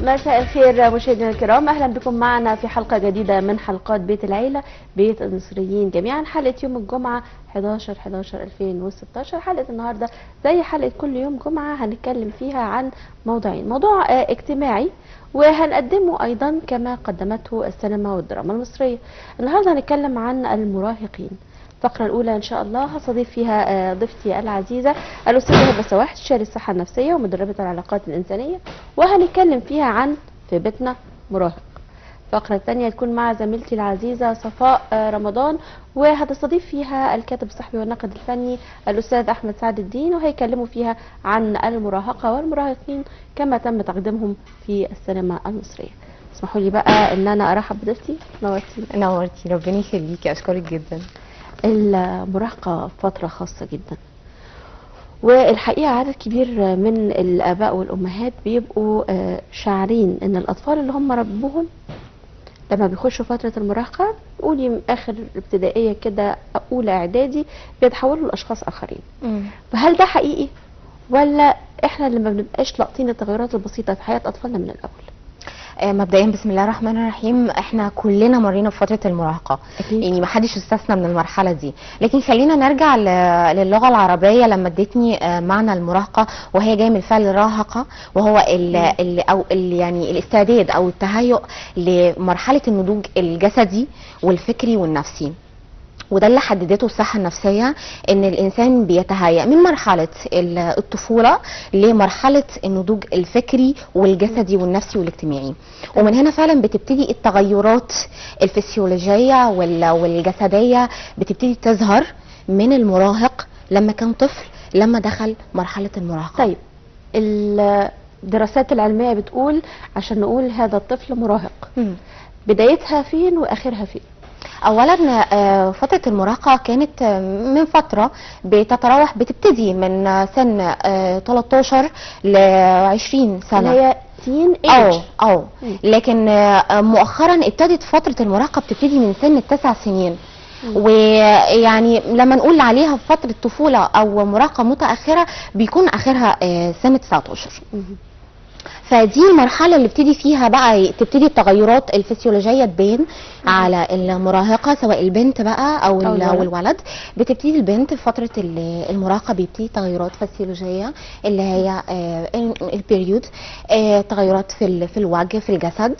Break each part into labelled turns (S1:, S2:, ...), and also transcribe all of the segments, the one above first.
S1: مساء الخير مشاهدينا الكرام، اهلا بكم معنا في حلقة جديدة من حلقات بيت العيلة، بيت المصريين جميعا. حلقة يوم الجمعة 11/11/2016. حلقة النهارده زي حلقة كل يوم جمعه هنتكلم فيها عن موضوعين، موضوع اجتماعي وهنقدمه ايضا كما قدمته السينما والدراما المصرية. النهارده هنتكلم عن المراهقين. الفقرة الأولى إن شاء الله هستضيف فيها ضيفتي العزيزة الأستاذة هبة سواح، استشاري الصحة النفسية ومدربة العلاقات الإنسانية، وهنتكلم فيها عن في بيتنا مراهق. الفقرة الثانية تكون مع زميلتي العزيزة صفاء رمضان، وهتستضيف فيها الكاتب الصحفي والناقد الفني الأستاذ أحمد سعد الدين، وهيكلموا فيها عن المراهقة والمراهقين كما تم تقديمهم في السينما المصرية. اسمحوا لي بقى إن أنا أرحب بضيفتي. نورتي.
S2: نورتي، ربنا يخليكي، أشكرك جدا.
S1: المراهقة فترة خاصة جدا، والحقيقة عدد كبير من الآباء والأمهات بيبقوا شاعرين إن الأطفال اللي هم ربوهم لما بيخشوا فترة المراهقة، قولي آخر ابتدائية كده أولى إعدادي، بيتحولوا لأشخاص آخرين. فهل ده حقيقي ولا إحنا اللي ما بنبقاش لاقطين التغيرات البسيطة في حياة أطفالنا من الأول؟
S2: مبدئيا بسم الله الرحمن الرحيم، احنا كلنا مرينا بفترة المراهقة، يعني ما حدش استثنى من المرحلة دي. لكن خلينا نرجع للغة العربية لما ادتني معنى المراهقة، وهي جاية من فعل راهقه، وهو ال ال او ال يعني الاستعداد او التهيؤ لمرحلة النضوج الجسدي والفكري والنفسي. وده اللي حددته الصحة النفسية، ان الانسان بيتهيأ من مرحلة الطفولة لمرحلة النضوج الفكري والجسدي والنفسي والاجتماعي. ومن هنا فعلا بتبتدي التغيرات الفسيولوجية والجسدية بتبتدي تظهر من المراهق لما كان طفل، لما دخل مرحلة المراهقة.
S1: طيب الدراسات العلمية بتقول عشان نقول هذا الطفل مراهق، بدايتها فين واخرها فين؟
S2: اولا فترة المراهقة كانت من فترة بتتراوح، بتبتدي من سن 13 ل 20 سنة،
S1: اللي هي teen age.
S2: لكن مؤخرا ابتدت فترة المراهقة بتبتدي من سن 9 سنين. ويعني لما نقول عليها فترة طفولة او مراهقة متاخرة بيكون اخرها سنة 19. فدي المرحلة اللي ابتدي فيها بقى تبتدي التغيرات الفسيولوجية تبان على المراهقة، سواء البنت بقى او الولد. بتبتدي البنت في فترة المراهقة بيبتدي تغيرات فسيولوجية اللي هي ال period، تغيرات في الوجه، في الجسد،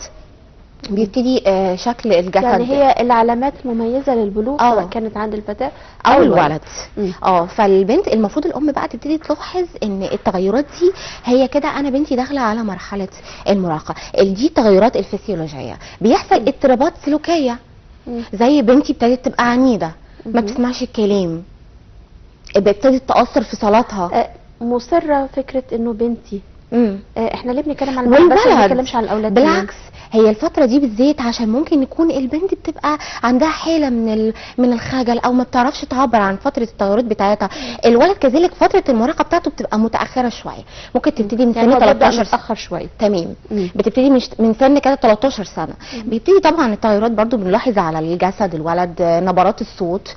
S2: بيبتدي شكل الجسد.
S1: يعني هي العلامات المميزة للبلوغ سواء كانت عند الفتاة
S2: او الولد. فالبنت المفروض الام بقى تبتدي تلاحظ ان التغيرات دي هي كده، انا بنتي داخله على مرحلة المراهقة. دي التغيرات الفسيولوجية. بيحصل اضطرابات سلوكية، زي بنتي ابتدت تبقى عنيدة، ما بتسمعش الكلام، ابتدت تاثر في صلاتها،
S1: مصرة فكرة انه بنتي. احنا ليه بنتكلم عن الولد بس ما بنتكلمش عن الاولاد؟
S2: بالعكس، هي الفترة دي بالذات عشان ممكن يكون البنت بتبقى عندها حاله من الخجل او ما بتعرفش تعبر عن فترة التغيرات بتاعتها. الولد كذلك فترة المراهقة بتاعته بتبقى متاخرة شوية، ممكن تبتدي من سن 13
S1: متاخر شوية.
S2: تمام. بتبتدي من سن كده 13 سنة. بيبتدي طبعا التغيرات برضو بنلاحظ على الجسد الولد، نبرات الصوت،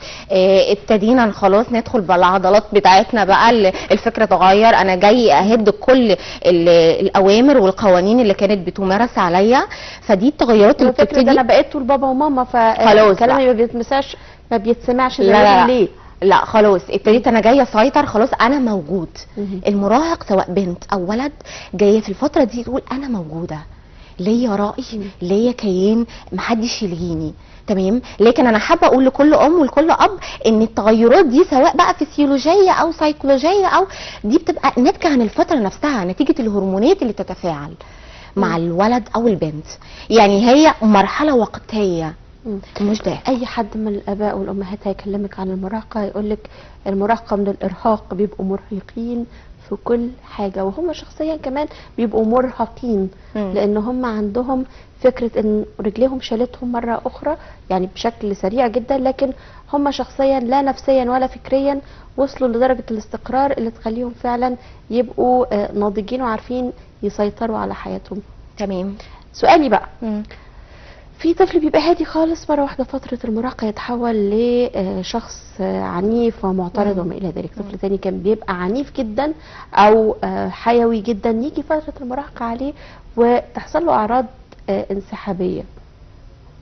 S2: ابتدينا خلاص ندخل بالعضلات بتاعتنا بقى، الفكرة اتغير، انا جاي اهد كل الاوامر والقوانين اللي كانت بتمارس عليا. فدي التغيرات اللي بتبتدي.
S1: انا بقيت طول بابا وماما، فخلاص كلامي ما بيتسمعش.
S2: لا ليه؟ لا خلاص ابتديت انا جاية اسيطر، خلاص انا موجود. المراهق سواء بنت او ولد جاية في الفترة دي تقول انا موجودة، ليا راي، ليا كيان، محدش يلغيني. تمام. لكن انا حابة اقول لكل ام ولكل اب ان التغيرات دي سواء بقى فسيولوجيه او سيكولوجية او دي بتبقى ناتجة عن الفترة نفسها، نتيجة الهرمونات اللي تتفاعل مع الولد او البنت. يعني هي مرحلة وقتية، مش ده.
S1: اي حد من الاباء والامهات هيكلمك عن المراهقة هيقولك المراهقة من الارهاق، بيبقوا مرهقين في كل حاجة، وهم شخصيا كمان بيبقوا مرهقين، لان هم عندهم فكرة ان رجليهم شالتهم مرة اخرى، يعني بشكل سريع جدا، لكن هم شخصيا لا نفسيا ولا فكريا وصلوا لدرجة الاستقرار اللي تخليهم فعلا يبقوا ناضجين وعارفين يسيطروا على حياتهم.
S2: تمام.
S1: سؤالي بقى، في طفل بيبقى هادي خالص، مرة واحدة فترة المراهقة يتحول لشخص عنيف ومعترض وما إلى ذلك. طفل تاني كان بيبقى عنيف جدا أو حيوي جدا، يجي فترة المراهقة عليه وتحصل له أعراض انسحابية.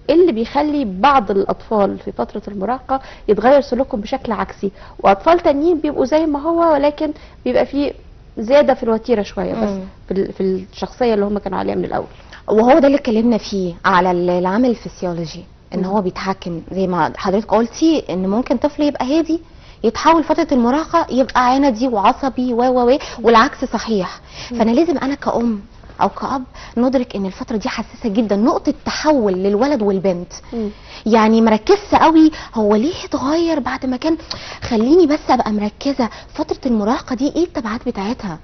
S1: إيه اللي بيخلي بعض الأطفال في فترة المراهقة يتغير سلوكهم بشكل عكسي، وأطفال تانيين بيبقوا زي ما هو ولكن بيبقى فيه زيادة في الوتيرة شوية بس في الشخصية اللي هم كانوا عليها من الأول؟
S2: وهو ده اللي اتكلمنا فيه على العامل الفسيولوجي، ان هو بيتحكم زي ما حضرتك قلتي، ان ممكن طفل يبقى هادي يتحول فترة المراهقة يبقى عندي وعصبي و والعكس صحيح. فانا لازم انا كأم او كأب ندرك ان الفترة دي حساسة جدا، نقطة تحول للولد والبنت. يعني مركزة قوي هو ليه اتغير بعد ما كان، خليني بس ابقى مركزة فترة المراهقة دي ايه التبعات بتاعتها،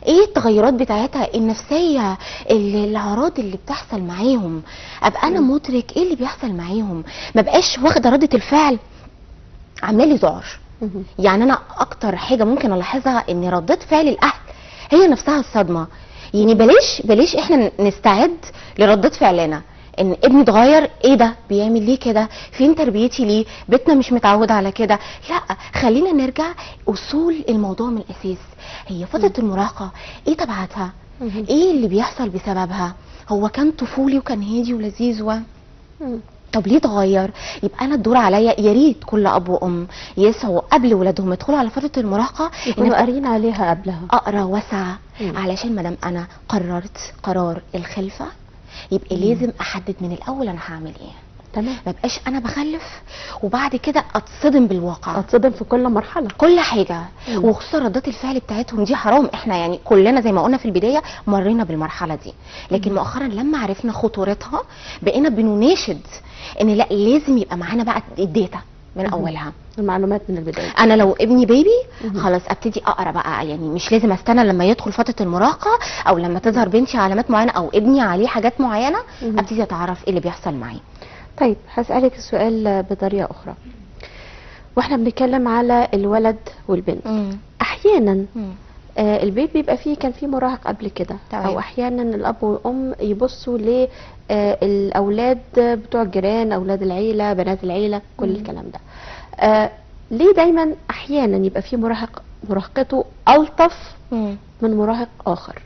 S2: ايه التغيرات بتاعتها النفسية، الاعراض اللي بتحصل معاهم، ابقى انا مدرك ايه اللي بيحصل معاهم، ما بقاش واخدة ردة الفعل عامله لي ذعر. يعني انا اكتر حاجة ممكن الاحظها ان ردة فعل الاهل هي نفسها الصدمة. يعني بلاش احنا نستعد لردة فعلنا ان ابني اتغير، ايه ده بيعمل ليه كده، فين تربيتي ليه، بيتنا مش متعود على كده. لا، خلينا نرجع اصول الموضوع من الاساس. هي فترة المراهقة ايه تبعاتها، ايه اللي بيحصل بسببها، هو كان طفولي وكان هادي ولذيذ طب ليه اتغير؟ يبقى انا الدور عليا. يا ريت كل اب وام يسعوا قبل ولادهم يدخلوا على فترة المراهقة
S1: يكونوا قارين عليها قبلها،
S2: اقرا واسعة، علشان ما دام انا قررت قرار الخلفة يبقى لازم احدد من الاول انا هعمل ايه. تمام، ما بقاش انا بخلف وبعد كده اتصدم بالواقع،
S1: اتصدم في كل مرحلة
S2: كل حاجة. وخصوصا ردات الفعل بتاعتهم دي حرام. احنا يعني كلنا زي ما قلنا في البداية مرينا بالمرحلة دي، لكن مؤخرا لما عرفنا خطورتها بقينا بنناشد ان لا، لازم يبقى معانا بقى ال data من اولها،
S1: المعلومات من البداية.
S2: انا لو ابني baby خلاص ابتدي اقرا بقى، يعني مش لازم استنى لما يدخل فترة المراهقة او لما تظهر بنتي علامات معينة او ابني عليه حاجات معينة ابتدي اتعرف ايه اللي بيحصل معاه.
S1: طيب هسألك السؤال بطريقة اخرى، واحنا بنتكلم على الولد والبنت. احيانا البيت بيبقى فيه كان فيه مراهق قبل كده، او احيانا الاب والام يبصوا للاولاد بتوع الجيران، اولاد العيلة، بنات العيلة، كل الكلام ده. ليه دايما احيانا يبقى فيه مراهق مراهقته الطف من مراهق اخر؟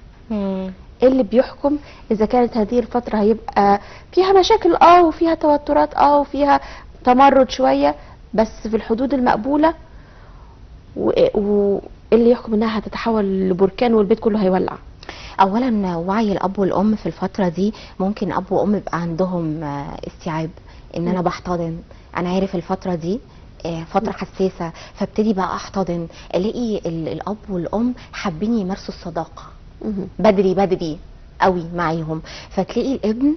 S1: ايه اللي بيحكم اذا كانت هذه الفترة هيبقى فيها مشاكل وفيها توترات وفيها تمرد شوية بس في الحدود المقبولة، واللي يحكم انها هتتحول لبركان والبيت كله هيولع؟
S2: اولا وعي الاب والام في الفترة دي، ممكن اب وام يبقى عندهم استيعاب ان انا بحتضن، انا عارف الفترة دي فترة حساسة فابتدي بقى احتضن. الاقي الاب والام حابين يمارسوا الصداقة بدري بدري قوي معاهم، فتلاقي الابن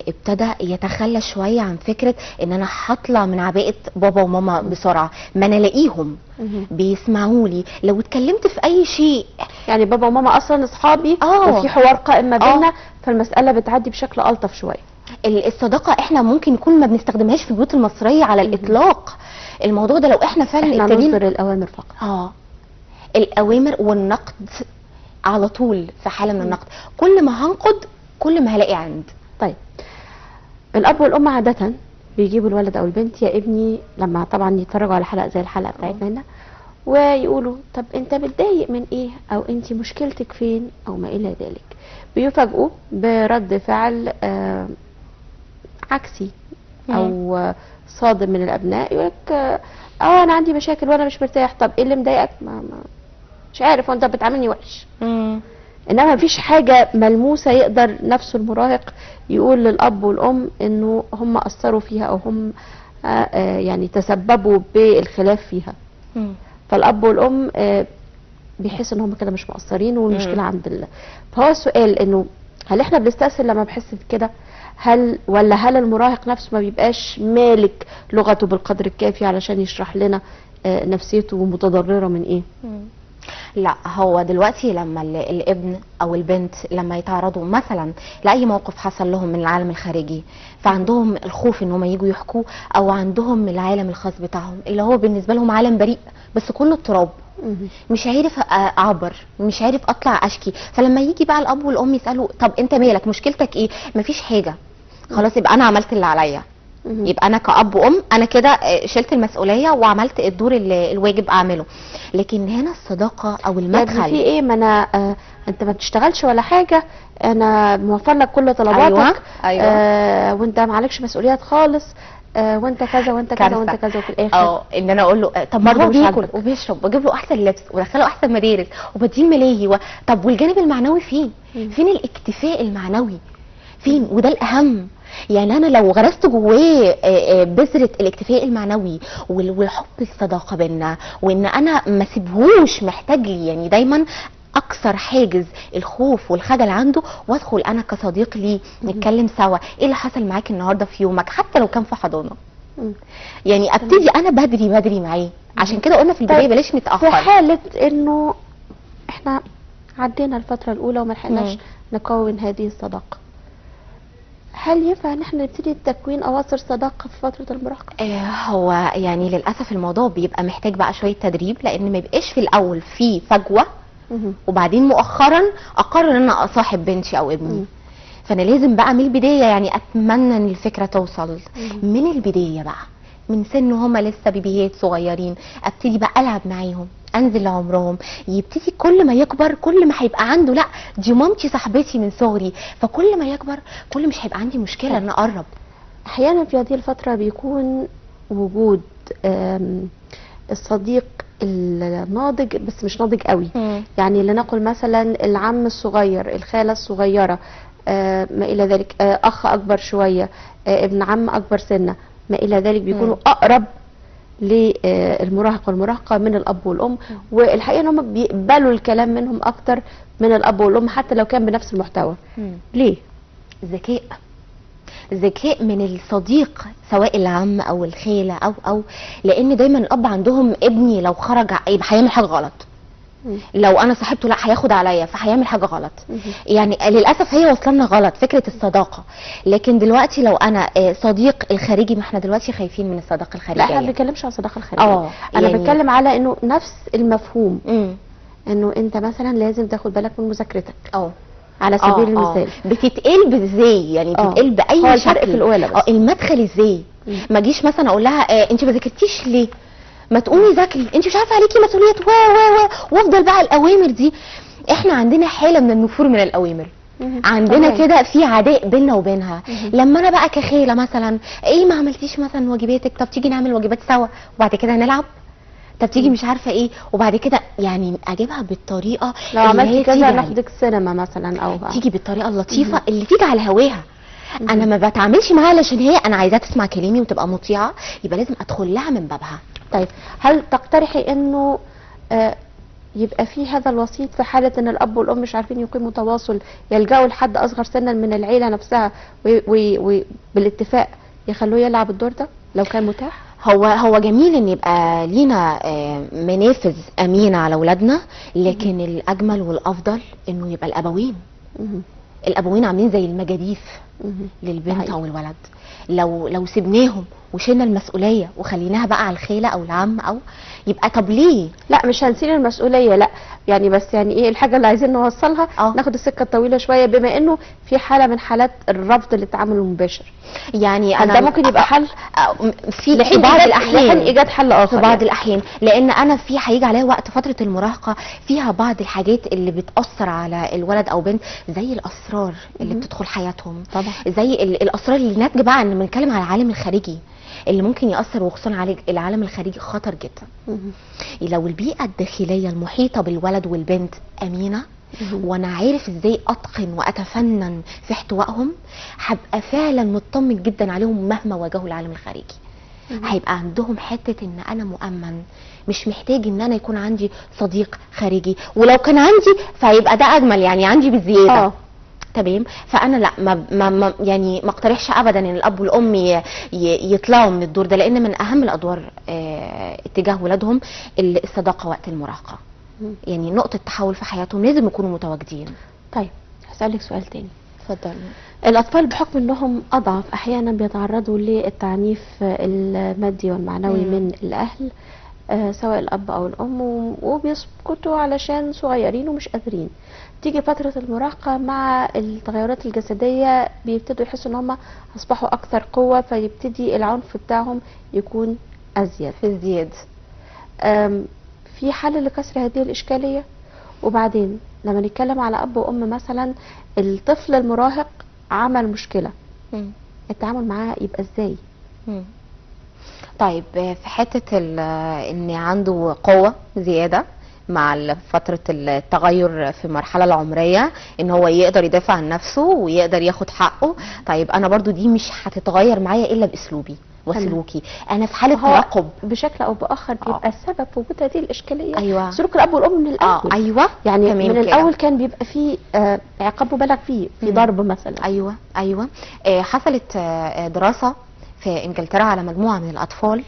S2: ابتدى يتخلى شوية عن فكرة ان انا هطلع من عباءه بابا وماما بسرعة، ما انا الاقيهم بيسمعوا لي لو اتكلمت في اي شيء.
S1: يعني بابا وماما اصلا اصحابي وفي حوار قائم ما بيننا، فالمسالة بتعدي بشكل الطف شوية.
S2: الصداقة احنا ممكن يكون ما بنستخدمهاش في البيوت المصرية على الاطلاق. الموضوع ده لو احنا فعلا
S1: احنا نصدر الاوامر فقط،
S2: الاوامر والنقد على طول، في حاله من النقد كل ما هنقد كل ما هلاقي عند.
S1: طيب الاب والام عادة بيجيبوا الولد او البنت، يا ابني، لما طبعا يتفرجوا على حلقة زي الحلقة بتاعتنا هنا، ويقولوا طب انت متضايق من ايه، او انت مشكلتك فين، او ما الى ذلك. بيفاجئوا برد فعل عكسي او صادم من الابناء، يقولك انا عندي مشاكل وانا مش مرتاح. طب ايه اللي مضايقك؟ ما مش عارف، وانت بتعاملني وحش. انما مفيش حاجة ملموسة يقدر نفسه المراهق يقول للاب والام انه هم اثروا فيها او هم يعني تسببوا بالخلاف فيها. فالاب والام بيحسوا ان هم كده مش مقصرين والمشكلة عند فهو السؤال انه هل احنا بنستسهل لما بحس بكده؟ هل ولا هل المراهق نفسه ما بيبقاش مالك لغته بالقدر الكافي علشان يشرح لنا نفسيته متضرره من ايه؟
S2: لا، هو دلوقتي لما الابن او البنت لما يتعرضوا مثلا لاي موقف حصل لهم من العالم الخارجي، فعندهم الخوف ان هم يجوا يحكوا، او عندهم العالم الخاص بتاعهم اللي هو بالنسبة لهم عالم بريء بس كله اضطراب، مش عارف اعبر، مش عارف اطلع اشكي. فلما يجي بقى الاب والام يسالوا طب انت مالك، مشكلتك ايه؟ مفيش حاجة. خلاص يبقى انا عملت اللي عليا. يبقى انا كأب وام انا كده شلت المسؤولية وعملت الدور اللي الواجب اعمله. لكن هنا الصداقة او المدخل
S1: في ايه؟ ما انا انت ما بتشتغلش ولا حاجة، انا موفر لك كل طلباتك. أيوة. أيوة. وانت ما عليكش مسؤوليات خالص، وانت كذا وانت كذا وانت كذا، وفي الاخر
S2: ان انا اقول له طب ما هو بياكل وبيشرب واجيب له احسن لبس وادخله احسن مدارس وبديه ملاهي طب والجانب المعنوي فين؟ فين الاكتفاء المعنوي؟ فين؟ وده الاهم. يعني انا لو غرست جواه بذرة الاكتفاء المعنوي والحب الصداقة بينا، وان انا ما سيبهوش محتاج لي، يعني دايما اكثر حاجز الخوف والخجل عنده، وادخل انا كصديق ليه نتكلم سوا، ايه اللي حصل معاك النهارده في يومك حتى لو كان في حضانة. يعني ابتدي انا بدري بدري معاه. عشان كده قلنا في البداية بلاش نتاخر.
S1: في حاله انه احنا عدينا الفترة الاولى وما لحقناش نكون هذه الصداقة، هل ينفع ان احنا نبتدي تكوين اواصر صداقه في فترة المراهقة؟
S2: هو يعني للاسف الموضوع بيبقى محتاج بقى شوية تدريب، لان ما يبقاش في الاول في فجوة وبعدين مؤخرا اقرر ان انا اصاحب بنتي او ابني. فانا لازم بقى من البداية، يعني اتمنى ان الفكرة توصل من البداية بقى، من سن هما لسه بيبيهات صغيرين، ابتدي بقى العب معاهم، انزل لعمرهم، يبتدي كل ما يكبر كل ما هيبقى عنده لا دي مامتي صاحبتي من صغري، فكل ما يكبر كل مش هيبقى عندي مشكلة ان اقرب.
S1: احيانا في هذه الفترة بيكون وجود الصديق الناضج، بس مش ناضج قوي. يعني لنقل مثلا العم الصغير، الخالة الصغيرة، ما الى ذلك، اخ اكبر شوية، ابن عم اكبر سنة، ما الى ذلك، بيكونوا اقرب للمراهق والمراهقه من الاب والام. والحقيقة ان هم بيقبلوا الكلام منهم اكتر من الاب والام حتى لو كان بنفس المحتوى. ليه؟
S2: ذكاء، ذكاء من الصديق سواء العم او الخالة او لان دايما الاب عندهم ابني لو خرج يبقى هيعمل حاجة غلط، لو انا صاحبته لا هياخد عليا فهيعمل حاجة غلط. يعني للاسف هي وصلنا غلط فكرة الصداقة. لكن دلوقتي لو انا صديق الخارجي، ما احنا دلوقتي خايفين من الصداقة الخارجية. لا
S1: احنا ما بنتكلمش على الصداقة الخارجية، انا يعني بتكلم على انه نفس المفهوم، انه انت مثلا لازم تاخد بالك من مذاكرتك على سبيل المثال.
S2: بتتقلب ازاي؟ يعني بتتقلب باي شكل؟
S1: الفرق في القواله بس.
S2: المدخل ازاي؟ ما اجيش مثلا اقول لها انت ما ذاكرتيش ليه؟ ما تقومي ذاكري، انت مش عارفه عليكي مسؤولية و و و وافضل بقى الاوامر دي. احنا عندنا حاله من النفور من الاوامر، عندنا كده في عداء بيننا وبينها. لما انا بقى كخاله مثلا، ايه ما عملتيش مثلا واجباتك؟ طب تيجي نعمل واجبات سوا وبعد كده نلعب، طب تيجي مش عارفه ايه، وبعد كده يعني اجيبها بالطريقة
S1: لو عملتي كذا ناخدك سينما مثلا، او
S2: تيجي بالطريقة اللطيفة اللي تيجي على هواها. انا ما بتعاملش معاها علشان هي انا عايزاها تسمع كلامي وتبقى مطيعة، يبقى لازم ادخل لها من بابها.
S1: طيب هل تقترحي انه يبقى في هذا الوسيط في حاله ان الاب والام مش عارفين يقيموا تواصل، يلجأوا لحد اصغر سنا من العيلة نفسها وبالاتفاق يخلوه يلعب الدور ده لو كان متاح؟
S2: هو جميل ان يبقى لينا منافذ امينه على اولادنا، لكن الاجمل والافضل انه يبقى الابوين. الابوين عاملين زي المجاديف للبنت او الولد. لو سيبناهم وشلنا المسؤولية وخليناها بقى على الخالة او العم او يبقى طب ليه؟
S1: لا مش هنشيل المسؤولية، لا يعني بس يعني ايه الحاجة اللي عايزين نوصلها؟ ناخد السكة الطويلة شوية، بما انه في حاله من حالات الرفض للتعامل المباشر.
S2: يعني انا
S1: ده ممكن يبقى حل
S2: في بعض الاحيان،
S1: لحين ايجاد حل اخر
S2: في بعض يعني. الاحيان، لان انا في هيجي عليا وقت فترة المراهقة فيها بعض الحاجات اللي بتاثر على الولد او بنت، زي الاسرار اللي بتدخل حياتهم
S1: طبعا،
S2: زي الاسرار اللي ناتجة بقى ان بنتكلم على العالم الخارجي اللي ممكن يأثر، وخصوصا على العالم الخارجي خطر جدا. لو البيئة الداخلية المحيطة بالولد والبنت أمينة، وانا عارف ازاي اتقن واتفنن في احتوائهم، هبقى فعلا مطمن جدا عليهم مهما واجهوا العالم الخارجي. هيبقى عندهم حتة ان انا مؤمن، مش محتاج ان انا يكون عندي صديق خارجي، ولو كان عندي فهيبقى ده اجمل، يعني عندي بالزيادة. تمام. فانا لا ما يعني ما اقترحش ابدا ان الاب والام يطلعوا من الدور ده، لان من اهم الادوار اتجاه ولادهم الصداقة وقت المراهقة. يعني نقطة تحول في حياتهم لازم يكونوا متواجدين.
S1: طيب هسألك سؤال تاني.
S2: اتفضلي.
S1: الاطفال بحكم انهم اضعف احيانا بيتعرضوا للتعنيف المادي والمعنوي من الاهل، سواء الأب أو الأم، وبيسكتوا علشان صغيرين ومش قادرين. تيجي فترة المراهقة مع التغيرات الجسدية بيبتدوا يحسوا ان هم أصبحوا أكثر قوة، فيبتدي العنف بتاعهم يكون أزيد
S2: في ازدياد.
S1: في حل لكسر هذه الإشكالية؟ وبعدين لما نتكلم على أب وأم مثلا، الطفل المراهق عمل مشكلة، التعامل معاه يبقى ازاي؟
S2: طيب في حتة ان عنده قوة زيادة مع فترة التغير في المرحلة العمرية، ان هو يقدر يدافع عن نفسه ويقدر ياخد حقه. طيب انا برضو دي مش هتتغير معايا الا باسلوبي وسلوكي. انا في حالة ترقب
S1: بشكل او باخر بيبقى السبب في وجود هذه الاشكالية.
S2: أيوة.
S1: سلوك الاب والام من الاول.
S2: ايوه،
S1: يعني من الاول كان بيبقى فيه عقاب مبالغ فيه، في ضرب مثلا.
S2: ايوه ايوه. حصلت دراسة في انجلترا على مجموعة من الاطفال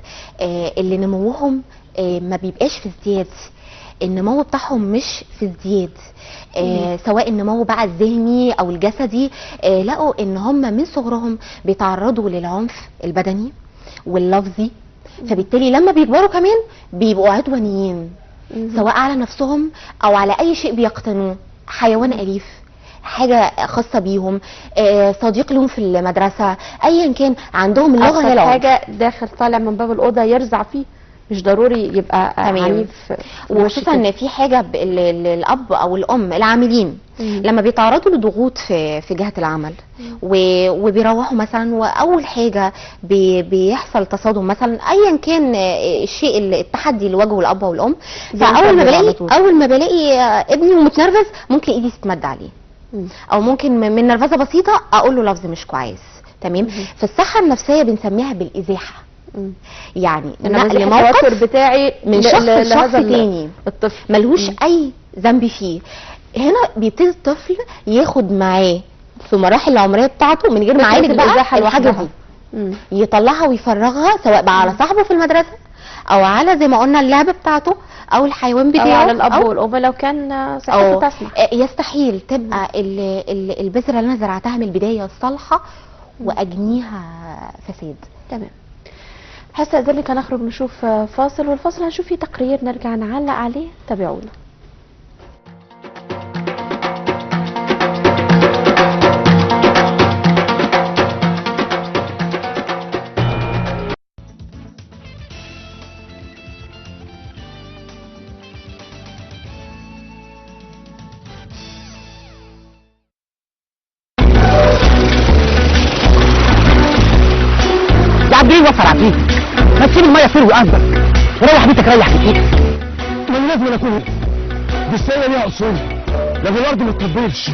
S2: اللي نموهم ما بيبقاش في ازدياد، النمو بتاعهم مش في ازدياد، سواء النمو بقى الذهني او الجسدي. لقوا ان هم من صغرهم بيتعرضوا للعنف البدني واللفظي، فبالتالي لما بيكبروا كمان بيبقوا عدوانيين، سواء على نفسهم او على اي شيء بيقتنوه، حيوان اليف، حاجة خاصة بيهم، صديق لهم في المدرسة، ايا كان عندهم اللغة هي العنف.
S1: حاجة داخل طالع من باب الاوضة يرزع فيه، مش ضروري يبقى عنيف.
S2: وخصوصا ان في حاجة الاب او الام العاملين لما بيتعرضوا لضغوط في جهة العمل وبيروحوا مثلا، واول حاجة بيحصل تصادم مثلا، ايا كان الشيء التحدي اللي واجهه الاب او الام، فاول ما بلاقي اول ما بلاقي ابني ومتنرفز ممكن ايدي تتمد عليه، او ممكن من نرفزه بسيطة اقول له لفظ مش كويس. تمام. في الصحة النفسية بنسميها بالازاحه، يعني نقل موقف
S1: بتاعي
S2: من شخص لشخص تاني،
S1: الطفل
S2: ملهوش اي ذنب فيه. هنا بيبتدي الطفل ياخد معاه في مراحل العمرية بتاعته من غير ما يعالج بقى الحاجة دي، يطلعها ويفرغها، سواء بقى على صاحبه في المدرسة او على زي ما قلنا اللعبة بتاعته او الحيوان بتاعه
S1: او على الاب والام لو كان صحته تسمح.
S2: يستحيل تبقى البذرة اللي انا زرعتها من البداية صالحه واجنيها فساد.
S1: تمام. هستأذنك هنخرج نشوف فاصل، والفاصل هنشوف فيه تقرير نرجع نعلق عليه، تابعونا.
S3: ما تسيب المية تروي قلبك وروح بيتك ريح كتير. ما لازم اكون دي السنة ليها اصول، لو الارض ما تطبلش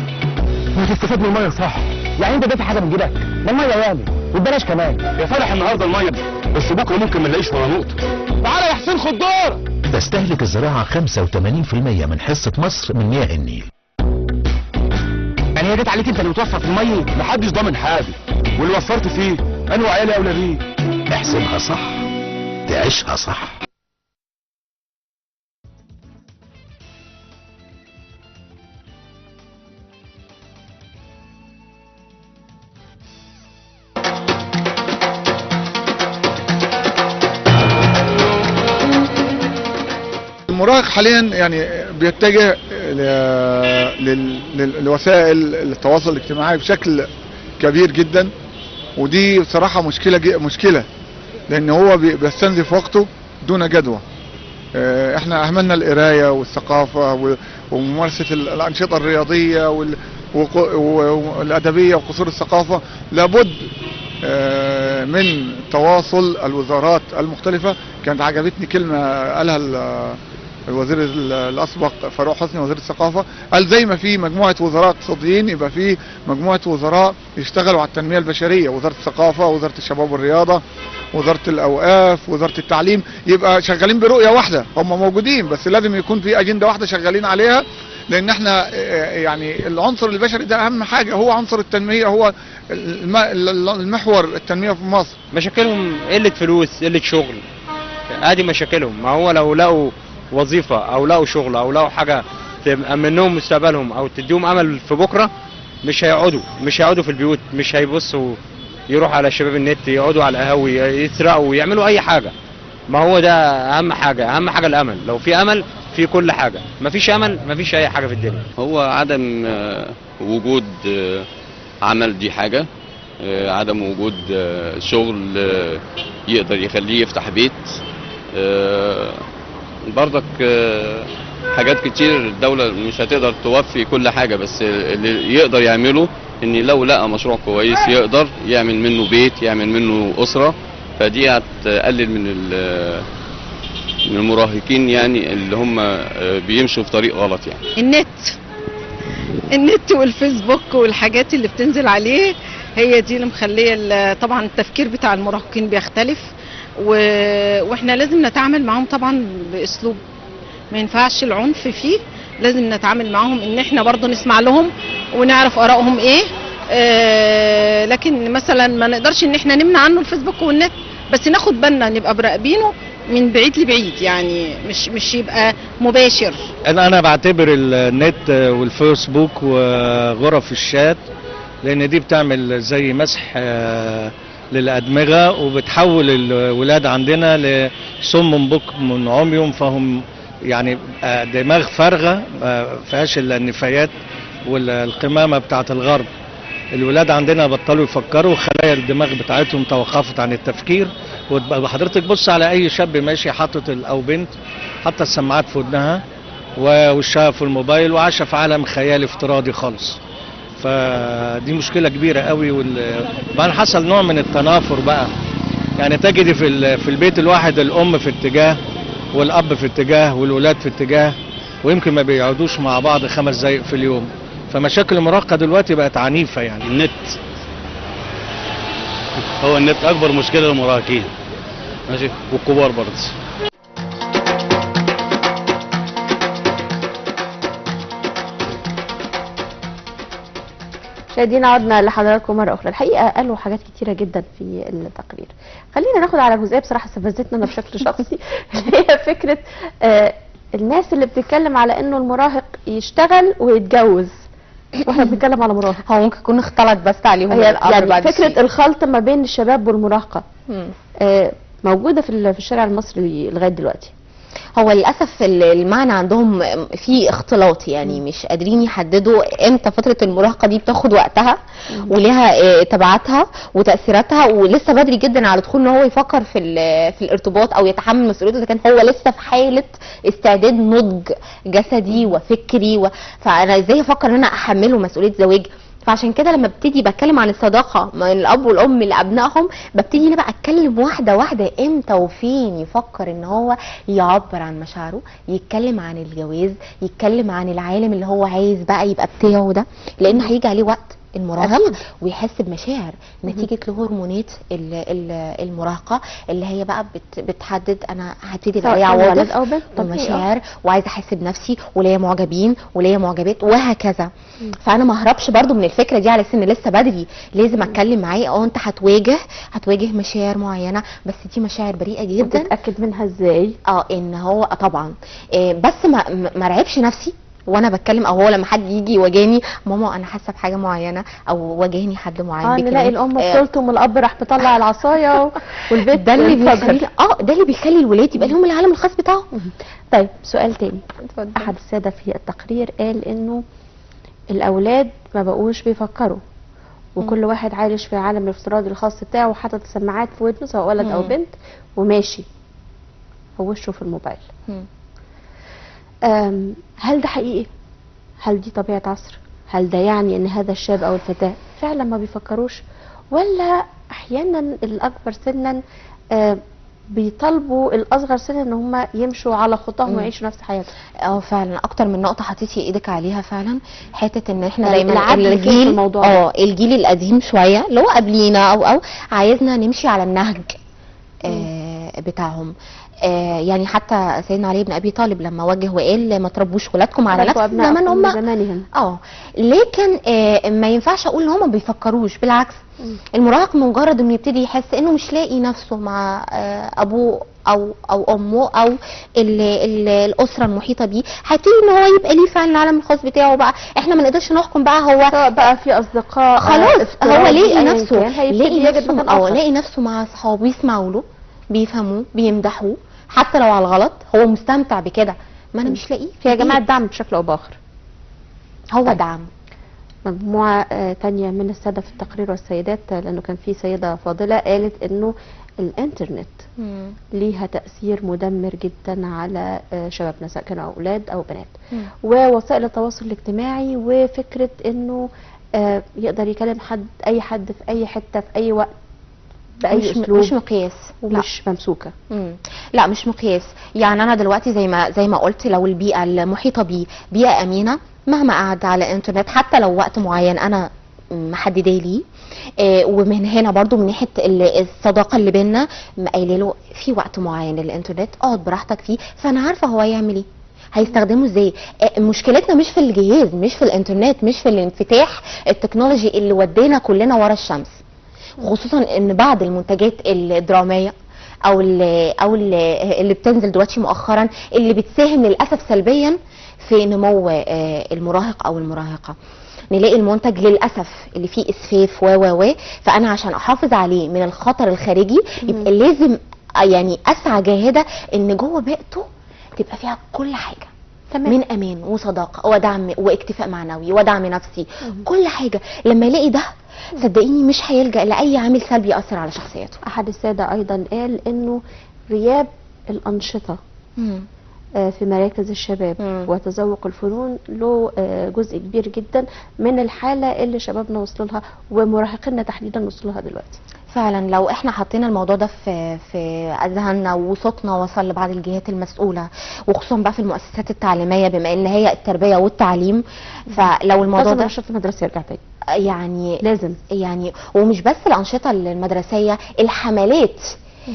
S3: وتستفاد من المية صح. يعني انت دافع حاجة من جيبك؟ ما المية ياما وببلاش كمان.
S4: يا فرح النهارده المية، بس بكره ممكن ما نلاقيش ولا نقطة.
S3: تعالى يا حسين خد دورك.
S5: تستهلك الزراعة 85% من حصة مصر من مياه النيل.
S3: يعني هي جت عليك انت اللي بتوفر في المية؟
S4: محدش ضامن حاجة، واللي وفرت فيه انا وعيالي اولى بيه.
S5: احسبها صح تعيشها صح.
S6: المراهق حاليا يعني بيتجه لوسائل التواصل الاجتماعي بشكل كبير جدا، ودي بصراحة مشكلة، لان هو بيستنزف وقته دون جدوى. احنا اهملنا القراية والثقافة وممارسة الانشطة الرياضية والادبية وقصور الثقافة. لابد من تواصل الوزارات المختلفة. كانت عجبتني كلمة قالها الوزير الاسبق فاروق حسني وزير الثقافة، قال زي ما في مجموعة وزراء اقتصاديين يبقى في مجموعة وزراء يشتغلوا على التنمية البشرية، وزارة الثقافة، وزارة الشباب والرياضة، وزارة الاوقاف، وزارة التعليم، يبقى شغالين برؤية واحدة. هم موجودين بس لازم يكون في اجندة واحدة شغالين عليها، لان احنا يعني العنصر البشري ده اهم حاجة، هو عنصر التنمية، هو المحور التنمية في مصر.
S7: مشاكلهم قلة فلوس، قلة شغل، ادي مشاكلهم. ما هو لو لقوا وظيفة او لقوا شغل او لقوا حاجة تأمنهم مستقبلهم او تديهم امل في بكره، مش هيقعدوا في البيوت، مش هيبصوا يروحوا على شباب النت، يقعدوا على القهاوي، يسرقوا، يعملوا اي حاجة. ما هو ده اهم حاجة، اهم حاجة الامل. لو في امل في كل حاجة، ما فيش امل ما فيش اي حاجة في الدنيا.
S8: هو عدم وجود عمل دي حاجة، عدم وجود شغل يقدر يخليه يفتح بيت، برضك حاجات كتير الدولة مش هتقدر توفي كل حاجة، بس اللي يقدر يعمله ان لو لقى مشروع كويس يقدر يعمل منه بيت، يعمل منه أسرة، فدي هتقلل من المراهقين يعني اللي هم بيمشوا في طريق غلط يعني.
S9: النت والفيسبوك والحاجات اللي بتنزل عليه هي دي اللي مخليه طبعا التفكير بتاع المراهقين بيختلف، واحنا لازم نتعامل معاهم طبعا باسلوب ما ينفعش العنف فيه، لازم نتعامل معاهم ان احنا برضو نسمع لهم ونعرف ارائهم ايه، لكن مثلا ما نقدرش ان احنا نمنع عنه الفيسبوك والنت، بس ناخد بالنا نبقى مراقبينه من بعيد لبعيد، يعني مش يبقى مباشر.
S10: انا بعتبر النت والفيسبوك وغرف الشات، لان دي بتعمل زي مسح للادمغه وبتحول الولاد عندنا لصم بكم عمي، فهم يعني دماغ فارغة ما فيهاش الا النفايات والقمامه بتاعه الغرب. الولاد عندنا بطلوا يفكروا، خلايا الدماغ بتاعتهم توقفت عن التفكير. وحضرتك بص على اي شاب ماشي حاطط او بنت حاطه السماعات في ودنها ووشها في الموبايل وعايشة في عالم خيالي افتراضي خالص. فدي مشكلة كبيرة قوي. وبعدين حصل نوع من التنافر بقى، يعني تجدي في البيت الواحد الام في اتجاه والاب في اتجاه والولاد في اتجاه، ويمكن ما بيقعدوش مع بعض 5 دقايق في اليوم. فمشاكل المراهقة دلوقتي بقت عنيفة يعني.
S11: النت هو النت اكبر مشكلة للمراهقين، ماشي، والكبار برضه.
S1: مشاهدينا عدنا لحضراتكم مرة اخرى. الحقيقة قالوا حاجات كتيرة جدا في التقرير، خلينا ناخد على جزئية بصراحة استفزتنا انا بشكل شخصي اللي هي فكرة الناس اللي بتتكلم على انه المراهق يشتغل ويتجوز، واحنا بنتكلم على مراهق.
S2: هو ممكن يكون اختلط بس عليهم الامر
S1: يعني
S2: بعد
S1: فكرة
S2: شيء.
S1: الخلط ما بين الشباب والمراهقه موجودة في الشارع المصري لغاية دلوقتي.
S2: هو للاسف المعنى عندهم في اختلاط، يعني مش قادرين يحددوا امتى فترة المراهقة دي بتاخد وقتها وليها تبعاتها وتاثيراتها، ولسه بدري جدا على دخول ان هو يفكر في الارتباط او يتحمل مسؤوليته اذا كان هو لسه في حاله استعداد نضج جسدي وفكري فانا ازاي افكر ان انا احمله مسؤولية زواج؟ فعشان كده لما ببتدي بتكلم عن الصداقة من الاب والام لابنائهم، ببتدي انا بقى اتكلم واحدة واحدة امتى وفين يفكر ان هو يعبر عن مشاعره، يتكلم عن الجواز، يتكلم عن العالم اللي هو عايز بقى يبقى بتاعه ده، لان هيجي عليه وقت المراهق ويحس بمشاعر نتيجة لهرمونات المراهقة اللي هي بقى بتحدد انا هبتدي الاقي عواطف ومشاعر وعايزه احس بنفسي وليا معجبين وليا معجبات وهكذا. فانا ما اهربش برضو من الفكرة دي على سن لسه بدري، لازم اتكلم معاه. انت هتواجه مشاعر معينة، بس دي مشاعر بريئة جدا.
S1: تتاكد منها ازاي؟
S2: ان هو طبعا بس ما رعبش نفسي وانا بتكلم، او هو لما حد يجي يواجهني ماما انا حاسه بحاجة معينة، او واجهني حد معين
S1: نلاقي الام بتلطم والاب راح مطلع العصاية والبيت
S2: ده اللي بيخلي ده اللي بيخلي الولاد يبقى لهم العالم الخاص بتاعهم.
S1: طيب سؤال تاني. اتفضل. احد السادة في التقرير قال انه الاولاد ما بقوش بيفكروا، وكل واحد عايش في العالم الافتراضي الخاص بتاعه وحاطط سماعات في ودنه سواء ولد او بنت وماشي ووشه في الموبايل. هل ده حقيقي؟ هل دي طبيعة عصر؟ هل ده يعني ان هذا الشاب او الفتاة فعلا ما بيفكروش، ولا احيانا الاكبر سنا بيطالبوا الاصغر سنا ان هم يمشوا على خطاهم ويعيشوا نفس حياتهم؟
S2: فعلا اكتر من نقطة حطيتي ايدك عليها فعلا، حتة ان احنا دايما
S1: الجيل
S2: الجيل القديم شوية اللي هو قبلينا او عايزنا نمشي على النهج بتاعهم. يعني حتى سيدنا علي بن ابي طالب لما وجه وقال ما تربوش ولادكم على نفس زمن هم
S1: زمانهم.
S2: لكن ما ينفعش اقول ان هم ما بيفكروش، بالعكس. المراهق مجرد انه يبتدي يحس انه مش لاقي نفسه مع ابوه او امه او ال ال الاسرة المحيطة بيه، هيبتدي ان هو يبقى ليه فعلا العالم الخاص بتاعه بقى. احنا ما نقدرش نحكم بقى، هو
S1: سواء بقى في اصدقاء
S2: خلاص هو لاقي نفسه، لاقي نفسه مع اصحابه يسمعوا له، بيفهموه، بيمدحوه حتى لو على الغلط هو مستمتع بكده. ما انا مش لاقيه
S1: يا جماعة الدعم بشكل او باخر
S2: هو طيب. دعم.
S1: مجموعة تانية من السادة في التقرير والسيدات، لانه كان في سيده فاضلة قالت انه الانترنت ليها تاثير مدمر جدا على شبابنا سواء كانوا اولاد او بنات، ووسائل التواصل الاجتماعي، وفكره انه يقدر يكلم حد، اي حد في اي حتة في اي وقت باي اسلوب،
S2: مش مقياس
S1: ومش ممسوكه.
S2: لا مش مقياس. يعني انا دلوقتي زي ما قلت، لو البيئة المحيطة بيه بيئة امينه، مهما قعد على الانترنت حتى لو وقت معين انا محددة ليه، ومن هنا برضو من ناحية الصداقة اللي بينا قايله له في وقت معين للانترنت اقعد براحتك فيه، فانا عارفه هو هيعمل ايه، هيستخدمه ازاي. مشكلتنا مش في الجهاز، مش في الانترنت، مش في الانفتاح التكنولوجي اللي ودينا كلنا ورا الشمس، خصوصا ان بعض المنتجات الدرامية او اللي بتنزل دلوقتي مؤخرا اللي بتساهم للاسف سلبيا في نمو المراهق او المراهقة. نلاقي المنتج للاسف اللي فيه اسفاف و و و فانا عشان احافظ عليه من الخطر الخارجي يبقى لازم يعني اسعى جاهده ان جوه بيئته تبقى فيها كل حاجة. تمام. من امان وصداقه ودعم واكتفاء معنوي ودعم نفسي، كل حاجة. لما يلاقي ده صدقيني مش هيلجأ لاي عامل سلبي يأثر على شخصيته.
S1: احد السادة ايضا قال انه غياب الانشطة في مراكز الشباب وتذوق الفنون له جزء كبير جدا من الحالة اللي شبابنا وصلوا لها ومراهقينا تحديدا وصلوا لها دلوقتي.
S2: فعلا لو احنا حطينا الموضوع ده في اذهاننا وصوتنا وصل لبعض الجهات المسؤولة، وخصوصا بقى في المؤسسات التعليمية بما ان هي التربية والتعليم، فلو الموضوع ده
S1: لازم الانشطة المدرسية يرجع تاني،
S2: يعني
S1: لازم،
S2: يعني ومش بس الانشطة المدرسية، الحملات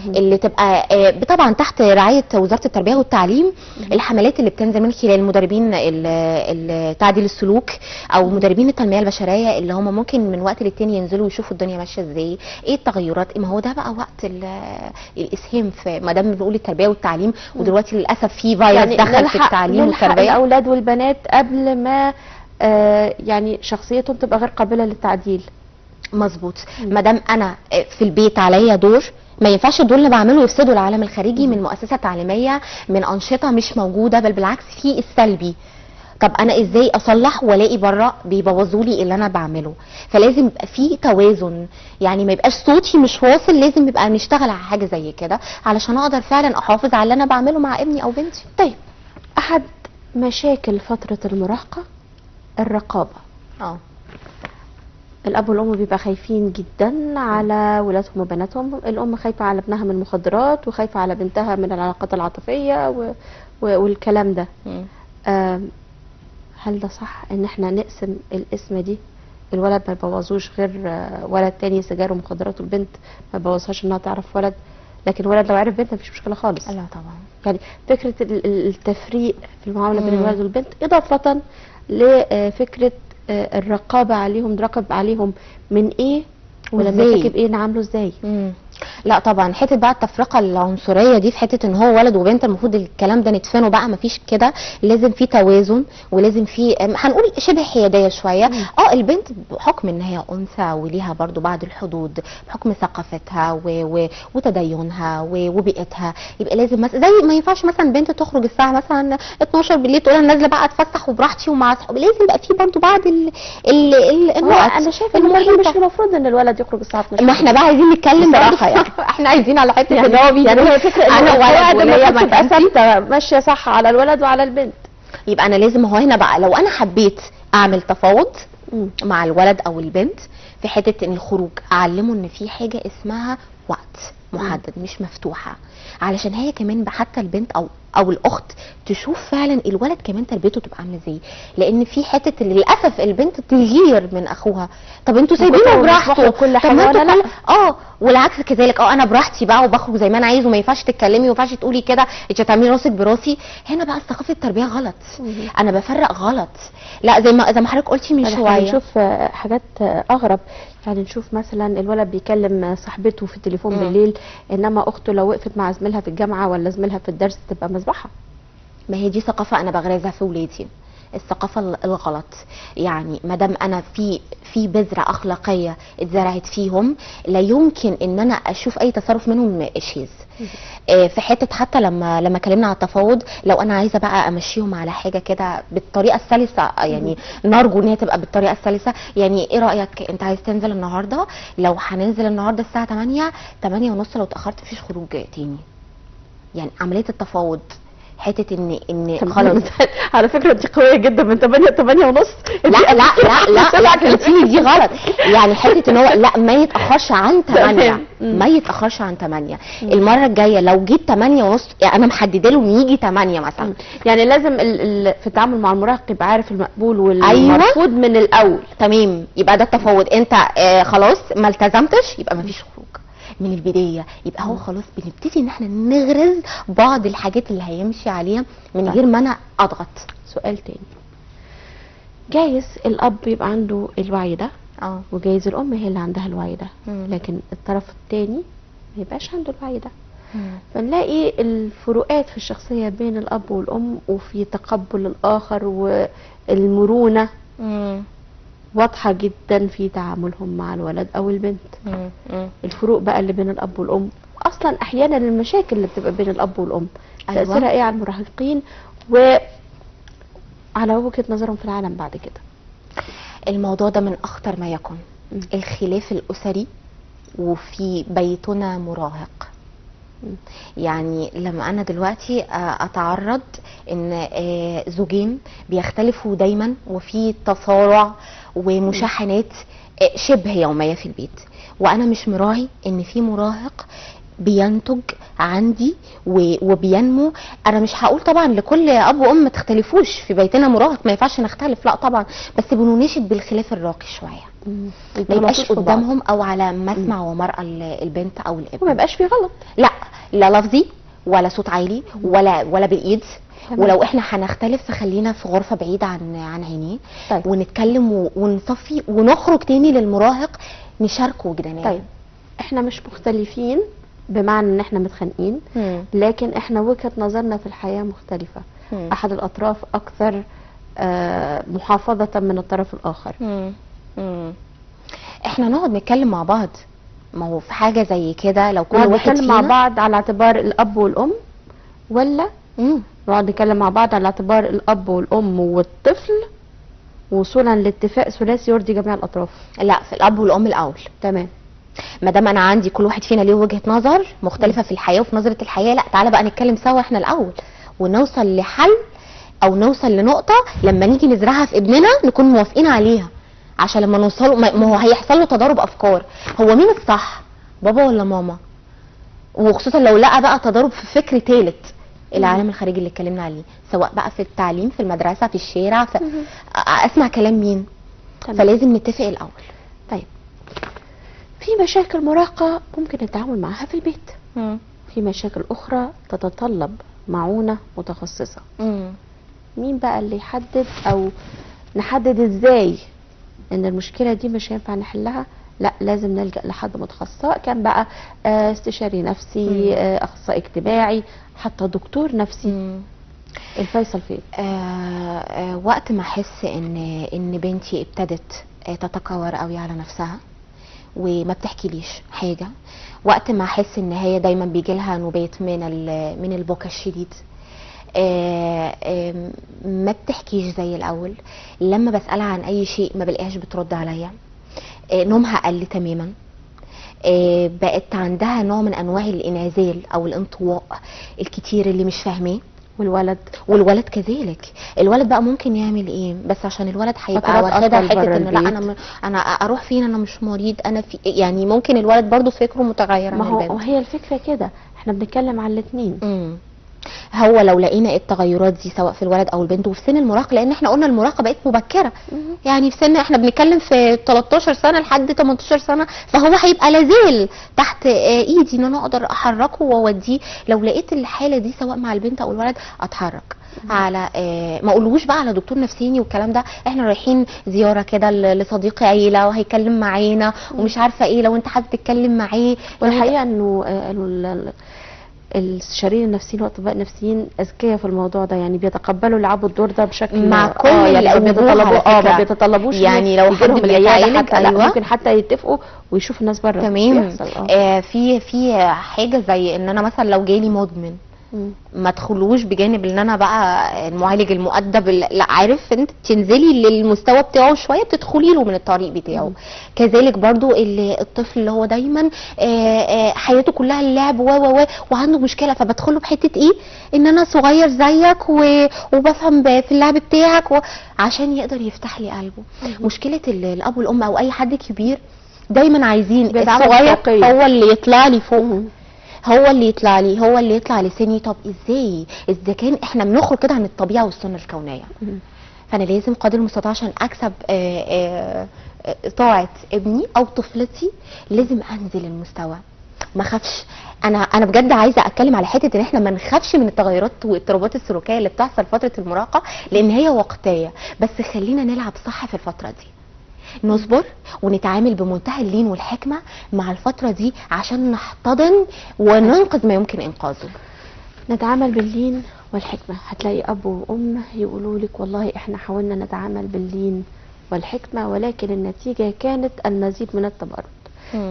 S2: اللي تبقى طبعا تحت رعاية وزارة التربية والتعليم، الحملات اللي بتنزل من خلال مدربين تعديل السلوك او مدربين التنمية البشرية اللي هم ممكن من وقت للتاني ينزلوا ويشوفوا الدنيا ماشية ازاي، ايه التغيرات. ما هو ده بقى وقت الاسهام في، ما دام بنقول التربية والتعليم، ودلوقتي للاسف في فيروس يعني دخل في التعليم والتربية،
S1: الاولاد والبنات قبل ما يعني شخصيتهم تبقى غير قابله للتعديل.
S2: مظبوط. ما دام انا في البيت عليا دور، ما ينفعش الدور اللي بعمله يفسدوا العالم الخارجي من مؤسسة تعليمية، من انشطة مش موجودة، بل بالعكس في السلبي. طب انا ازاي اصلح والاقي بره بيبوظوا لي اللي انا بعمله؟ فلازم يبقى في توازن، يعني ما يبقاش صوتي مش واصل، لازم يبقى نشتغل على حاجة زي كده علشان اقدر فعلا احافظ على اللي انا بعمله مع ابني او بنتي.
S1: طيب، احد مشاكل فترة المراهقة الرقابة. الاب والام بيبقى خايفين جدا على ولادهم وبناتهم، الام خايفة على ابنها من المخدرات وخايفة على بنتها من العلاقات العاطفية والكلام ده. هل ده صح ان احنا نقسم القسمة دي؟ الولد ما يبوظوش غير ولد تاني سجاير ومخدرات، والبنت ما يبوظهاش انها تعرف ولد، لكن ولد لو عرف بنت مفيش مشكلة خالص.
S2: لا طبعا.
S1: يعني فكرة التفريق في المعاملة بين الولد والبنت، اضافه لفكرة الرقابة عليهم، نراقب عليهم من ايه ولما يرتكب ايه نعامله ازاي.
S2: لا طبعا حتة بقى التفرقة العنصرية دي في حتة ان هو ولد وبنت، المفروض الكلام ده ندفنه بقى، مفيش كده، لازم في توازن ولازم في هنقول شبه حيادية شوية. البنت بحكم ان هي انثى وليها برضو بعض الحدود بحكم ثقافتها وتدينها وبيئتها، يبقى لازم زي ما ينفعش مثلا بنت تخرج الساعة مثلا 12 بالليل تقول انا نازله بقى اتفسح وبراحتي ومع اصحابي، لازم يبقى في برضو بعض الوقت.
S1: انا شايفه ان مش المفروض ان الولد يخرج الساعة 12.
S2: ما احنا بقى عايزين نتكلم بصراحة، يعني احنا عايزين على حتة ان هو
S1: يعني هي فكرة انا ولد وليا تبقى ثابتة ماشية صح على الولد وعلى البنت.
S2: يبقى انا لازم هو هنا بقى لو انا حبيت اعمل تفاوض مع الولد او البنت في حتة ان الخروج، اعلمه ان في حاجة اسمها وقت محدد مش مفتوحة، علشان هي كمان حتى البنت او الاخت تشوف فعلا الولد كمان تربيته تبقى عامله ازاي، لان في حتة اللي للاسف البنت تغير من اخوها، طب انتوا سايبينه براحته
S1: كل حاجة ولا لا؟
S2: والعكس كذلك، انا براحتي بقى وبخرج زي ما انا عايز وما ينفعش تتكلمي وما ينفعش تقولي كده، انت هتعملي راسك براسي. هنا بقى ثقافة التربية غلط، انا بفرق غلط. لا زي ما حضرتك قلتي من شوية
S1: نشوف حاجات اغرب، يعني نشوف مثلا الولد بيكلم صاحبته في التليفون بالليل، انما اخته لو وقفت مع زميلها في الجامعة ولا زميلها في الدرس تبقى مذبحه.
S2: ما هي دي ثقافة انا بغرزها في ولادي، الثقافة الغلط. يعني ما دام انا في بذرة اخلاقية اتزرعت فيهم، لا يمكن ان انا اشوف اي تصرف منهم شاذ. في حتة حتى لما اتكلمنا على التفاوض، لو انا عايزه بقى امشيهم على حاجة كده بالطريقة السلسه، يعني نرجو ان هي تبقى بالطريقة السلسه. يعني ايه رايك، انت عايز تنزل النهارده؟ لو هننزل النهارده الساعة 8، 8:30، لو اتاخرت مفيش خروج تاني. يعني عملية التفاوض، حتة ان خلاص.
S1: على فكرة دي قوية جدا، من 8 ل 8:30.
S2: لا لا لا لا لا، فهمتيني دي غلط. يعني حتة ان هو لا، ما يتاخرش عن 8، ما يتاخرش عن 8. المرة الجاية لو جيت 8:30، يعني انا محددة له ان يجي 8 مثلا.
S1: يعني لازم في التعامل مع المراهق يبقى عارف المقبول والمرفوض. أيوة. من الاول.
S2: تمام، يبقى ده التفاوض. انت خلاص ما التزمتش، يبقى ما فيش خروج من البداية. يبقى هو خلاص بنبتدي ان احنا نغرز بعض الحاجات اللي هيمشي عليها من غير ما انا اضغط.
S1: سؤال تاني، جايز الاب يبقى عنده الوعي ده، وجايز الام هي اللي عندها الوعي ده، لكن الطرف التاني ما يبقاش عنده الوعي ده. فنلاقي الفروقات في الشخصية بين الاب والام، وفي تقبل الاخر والمرونة واضحة جدا في تعاملهم مع الولد أو البنت. الفروق بقى اللي بين الأب والأم، أصلا أحيانا المشاكل اللي بتبقى بين الأب والأم، أيوة. تأثيرها إيه على المراهقين وعلى وجهة نظرهم في العالم بعد كده؟
S2: الموضوع ده من أخطر ما يكون، الخلاف الأسري وفي بيتنا مراهق. يعني لما انا دلوقتي اتعرض ان زوجين بيختلفوا دايما وفي تصارع ومشاحنات شبه يومية في البيت، وانا مش مراعي ان في مراهق بينتج عندي وبينمو. انا مش هقول طبعا لكل اب وام ما تختلفوش في بيتنا مراهق، ما ينفعش نختلف، لا طبعا، بس بنناشد بالخلاف الراقي شوية، ما يبقاش قدامهم او على مسمع ومرأة البنت او الابن،
S1: وما يبقاش في غلط،
S2: لا لا لفظي ولا صوت عالي ولا بالايد. ولو احنا هنختلف فخلينا في غرفة بعيدة عن عينيه. طيب. ونتكلم ونصفي ونخرج تاني للمراهق نشاركه وجدانيا.
S1: طيب احنا مش مختلفين بمعنى ان احنا متخانقين، لكن احنا وجهة نظرنا في الحياة مختلفة. احد الاطراف اكثر محافظة من الطرف الاخر.
S2: احنا نقعد نتكلم مع بعض، ما هو في حاجة زي كده لو كل واحد
S1: نتكلم مع بعض على اعتبار الاب والام، ولا نقعد نتكلم مع بعض على اعتبار الاب والام والطفل وصولا لاتفاق ثلاثي يرضي جميع الاطراف؟
S2: لا، في الاب والام الاول.
S1: تمام.
S2: ما دام انا عندي كل واحد فينا ليه وجهة نظر مختلفة في الحياة وفي نظرة الحياة، لا تعالى بقى نتكلم سوا احنا الاول ونوصل لحل او نوصل لنقطة لما نيجي نزرعها في ابننا نكون موافقين عليها، عشان لما نوصله ما هو هيحصل له تضارب افكار، هو مين الصح، بابا ولا ماما؟ وخصوصا لو لقى بقى تضارب في فكر ثالث، العالم الخارجي اللي اتكلمنا عليه، سواء بقى في التعليم، في المدرسة، في الشارع، اسمع كلام مين؟ فلازم نتفق الاول.
S1: طيب في مشاكل مراهقة ممكن التعامل معها في البيت، في مشاكل أخرى تتطلب معونة متخصصة. مين بقى اللي يحدد أو نحدد إزاي إن المشكلة دي مش هينفع نحلها، لا لازم نلجأ لحد متخصص، سواء كان بقى استشاري نفسي، أخصائي اجتماعي، حتى دكتور نفسي. الفيصل فين؟
S2: وقت ما أحس إن بنتي ابتدت تتكور قوي على نفسها وما بتحكيليش حاجة، وقت ما احس ان هي دايما بيجي لها نوبات من البكا الشديد، ما بتحكيش زي الاول، لما بسالها عن اي شيء ما بلاقيهاش بترد عليا، نومها قل تماما، بقت عندها نوع من انواع الانعزال او الانطواء الكتير اللي مش فاهماه. والولد كذلك، الولد بقى ممكن يعمل ايه؟ بس عشان الولد هيبقى واخدها حتة انه لا انا اروح فين، انا مش مريض، انا في، يعني ممكن الولد برضو فكرة متغير عن البنت.
S1: ما هو هي الفكرة كده، احنا بنتكلم على الاثنين.
S2: هو لو لقينا التغيرات دي سواء في الولد او البنت وفي سن المراهقة، لان احنا قلنا المراهقة بقت مبكرة، يعني في سن احنا بنتكلم في 13 سنة لحد 18 سنة، فهو هيبقى لازال تحت ايدي ان انا اقدر احركه واوديه. لو لقيت الحالة دي سواء مع البنت او الولد اتحرك على ما اقولوش بقى على دكتور نفسيني والكلام ده، احنا رايحين زيارة كده لصديق عيله وهيكلم معانا ومش عارفه ايه، لو انت حابب تتكلم معاه.
S1: والحقيقة انه الاستشاريين النفسيين والاطباء النفسيين اذكياء في الموضوع ده، يعني بيتقبلوا يلعبوا الدور ده بشكل
S2: مع كل
S1: يعني ما بيتطلبوش
S2: يعني لو حد
S1: بيتعالج، أيوة. لا ممكن حتى يتفقوا ويشوفوا الناس بره.
S2: تمام. في حاجة زي ان انا مثلا لو جالي مدمن ما ادخلوش بجانب ان انا بقى المعالج المؤدب، لا عارف انت تنزلي للمستوى بتاعه شوية، بتدخلي له من الطريق بتاعه. كذلك برضو الطفل اللي هو دايما حياته كلها اللعب و و وعنده مشكلة، فبدخله بحته ايه ان انا صغير زيك وبفهم في اللعب بتاعك عشان يقدر يفتح لي قلبه. مشكلة الاب والام او اي حد كبير دايما عايزين الصغير هو اللي يطلع لي فوق، هو اللي يطلع لي، هو اللي يطلع لسني. طب ازاي؟ اذا كان احنا بنخرج كده عن الطبيعة والسنة الكونية. فانا لازم قدر المستطاع عشان اكسب طاعة ابني او طفلتي لازم انزل المستوى، ما اخافش. انا بجد عايزه اتكلم على حتة ان احنا ما نخافش من التغيرات والاضطرابات السلوكية اللي بتحصل فترة المراهقة، لان هي وقتية، بس خلينا نلعب صح في الفترة دي، نصبر ونتعامل بمنتهى اللين والحكمة مع الفترة دي عشان نحتضن وننقذ ما يمكن إنقاذه.
S1: نتعامل باللين والحكمة. هتلاقي أب وأم يقولوا لك والله إحنا حاولنا نتعامل باللين والحكمة، ولكن النتيجة كانت المزيد من التبرد.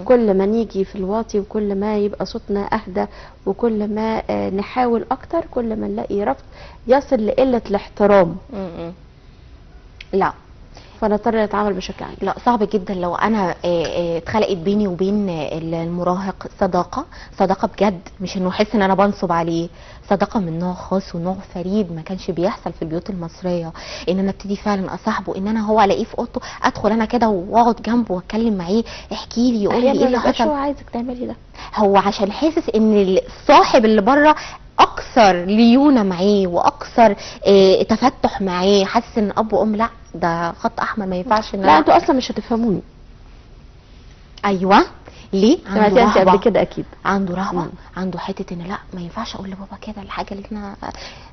S1: كل ما نيجي في الواطي وكل ما يبقى صوتنا أهدى وكل ما نحاول أكتر، كل ما نلاقي رفض يصل لقلة الاحترام.
S2: لا،
S1: فنضطر نتعامل بشكل عام.
S2: لا، صعب جدا لو انا اتخلقت بيني وبين المراهق صداقه، صداقه بجد، مش انه احس ان انا بنصب عليه، صداقه من نوع خاص ونوع فريد ما كانش بيحصل في البيوت المصرية، ان انا ابتدي فعلا اصاحبه، ان انا هو الاقيه في اوضته ادخل انا كده واقعد جنبه واتكلم معاه، احكي لي، يقول لي ايه اللي حصل.
S1: هو عايزك تعملي ده،
S2: هو عشان حاسس ان الصاحب اللي بره اكثر ليونه معاه واكثر تفتح معاه، حاسس ان اب وام لا ده خط احمر ما ينفعش ان
S1: لا انتوا اصلا مش هتفهموني.
S2: ايوه، ليه؟
S1: عنده رهبة قبل كده اكيد،
S2: عنده رهبة، عنده حتة ان لا ما ينفعش اقول لبابا كده، الحاجة اللي انا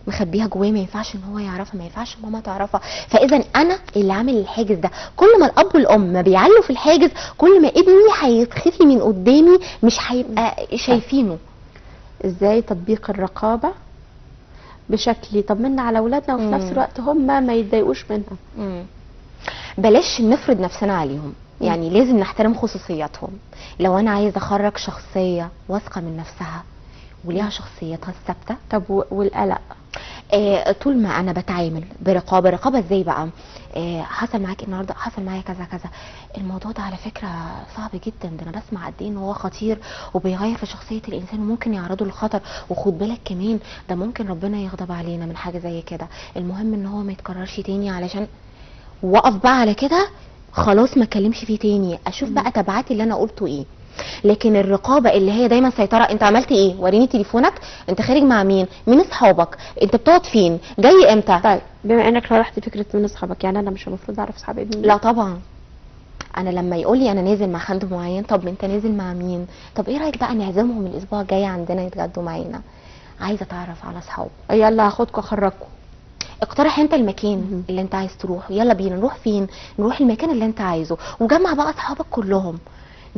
S2: مخبيها جواه ما ينفعش ان هو يعرفها، ما ينفعش ماما تعرفها. فاذا انا اللي عامل الحاجز ده. كل ما الاب والام ما بيعلوا في الحاجز، كل ما ابني هيتخفي من قدامي، مش هيبقى شايفينه.
S1: ازاي تطبيق الرقابة بشكل يطمنا على اولادنا وفي نفس الوقت هم ما يتضايقوش منها؟
S2: بلاش نفرض نفسنا عليهم، يعني لازم نحترم خصوصياتهم. لو انا عايزه اخرج شخصية واثقة من نفسها وليها شخصيتها الثابتة.
S1: طب والقلق؟
S2: طول ما انا بتعامل برقابه، رقابه ازاي بقى؟ حصل معاك النهارده، حصل معايا كذا كذا، الموضوع ده على فكرة صعب جدا، ده انا بسمع قد ايه ان هو خطير وبيغير في شخصية الانسان وممكن يعرضه للخطر، وخد بالك كمان ده ممكن ربنا يغضب علينا من حاجة زي كده، المهم ان هو ما يتكررش تاني، علشان وقف بقى على كده خلاص ما اتكلمش فيه تاني، اشوف بقى تبعاتي اللي انا قلته ايه. لكن الرقابة اللي هي دايما سيطرة، انت عملت ايه، وريني تليفونك، انت خارج مع مين، مين اصحابك، انت بتقعد فين، جاي امتى.
S1: طيب بما انك طرحت فكرة مين اصحابك، يعني انا مش المفروض اعرف اصحاب ابني؟
S2: لا طبعا. انا لما يقول لي انا نازل مع حد معين، طب انت نازل مع مين، طب ايه رايك بقى نعزمهم الاسبوع الجاي عندنا يتغدوا معانا، عايزه اتعرف على اصحابه،
S1: يلا هاخدكم اخرجكم،
S2: اقترح انت المكان اللي انت عايز تروحه، يلا بينا نروح فين، نروح المكان اللي انت عايزه، وجمع بقى اصحابك كلهم،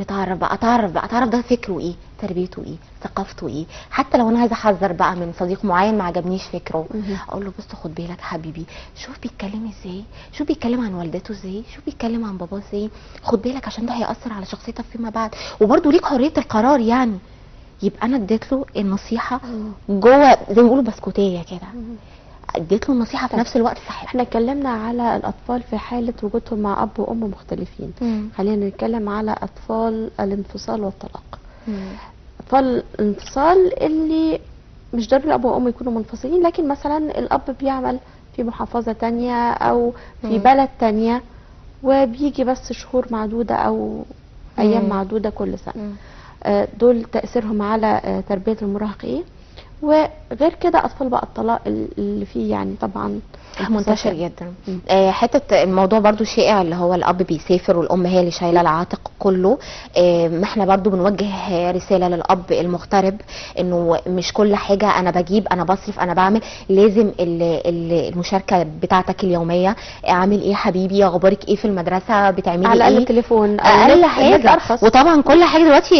S2: نتعرف بقى، اتعرف بقى، اتعرف ده فكرة ايه، تربيته ايه، ثقافته ايه. حتى لو انا عايزه احذر بقى من صديق معين ما عجبنيش فكرة، اقول له بص خد بالك حبيبي، شوف بيتكلم ازاي، شوف بيتكلم عن والدته ازاي، شوف بيتكلم عن باباه ازاي، خد بالك عشان ده هيأثر على شخصيتك فيما بعد، وبرده ليك حرية القرار. يعني يبقى انا اديت له النصيحة جوه زي ما بيقولوا بسكوتيه كده، اديت له النصيحة في نفس الوقت. صحيح.
S1: احنا اتكلمنا على الاطفال في حاله وجودهم مع اب وام مختلفين، خلينا نتكلم على اطفال الانفصال والطلاق. اطفال الانفصال اللي مش ضروري الاب وام يكونوا منفصلين، لكن مثلا الاب بيعمل في محافظة تانية او في بلد تانية، وبيجي بس شهور معدودة او ايام معدودة كل سنة. دول تاثيرهم على تربيه المراهق ايه؟ وغير كده اطفال بقى الطلاق اللي فيه يعني طبعا
S2: منتشر جدا. حتة الموضوع برضو شائع اللي هو الاب بيسافر والام هي اللي شايله العاتق كله. ما احنا برضو بنوجه رسالة للاب المغترب انه مش كل حاجة انا بجيب، انا بصرف، انا بعمل، لازم المشاركة بتاعتك اليومية، عامل ايه حبيبي، اخبارك ايه في المدرسة، بتعملي ايه،
S1: على الاقل تليفون،
S2: اقل حاجة. وطبعا كل حاجة دلوقتي